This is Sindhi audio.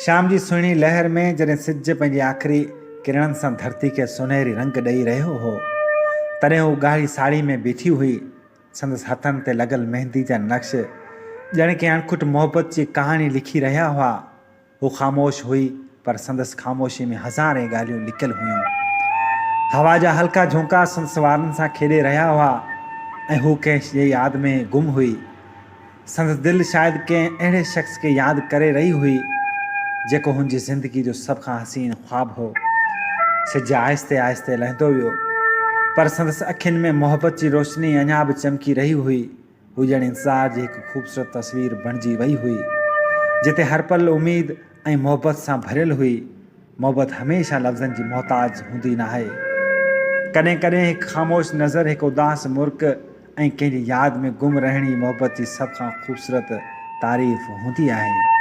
شام جي سهڻي لهر ۾ جڏهن سج پنهنجي آخري ڪرڻن سان ڌرتي کي سونهري رنگ ڏئي رهيو هو، تڏهن هوء ڳاڙهي ساڙهي ۾ بيٺي هئي. سندس هٿن تي لڳل مهندي جا نقش ڄڻ ڪنهن اڻکٽ محبت جي ڪهاڻي لکي رهيا هئا. هوء خاموش هئي، پر سندس خاموشي ۾ هزارين ڳالهيون لڪيل هيون. هوا جا هلڪا جهونڪا سندس وارن سان کيڏي رهيا هئا ۽ هوء ڪنهن جي ياد ۾ گم هئي. سندس دل شايد ڪنهن اهڙي شخص کي ياد ڪري رهي هئي، جيڪو هن جي زندگي جو سڀ کان حسين خواب هو. سج آهستي آهستي لهندو ويو، پر سندس اکين ۾ محبت جي روشني اڃا به چمڪي رهي هئي. هوء ڄڻ انتظار جي هڪ خوبصورت تصوير بڻجي وئي هئي، جتي هر پل اميد ۽ محبت سان ڀريل هئي. محبت هميشه لفظن جي محتاج هوندي ناهي. ڪڏهن ڪڏهن هڪ خاموش نظر، هڪ اداس مرڪ ۽ ڪنهن جي ياد ۾ گم رهڻ ئي محبت جي سڀ کان خوبصورت تعريف هوندي آهي.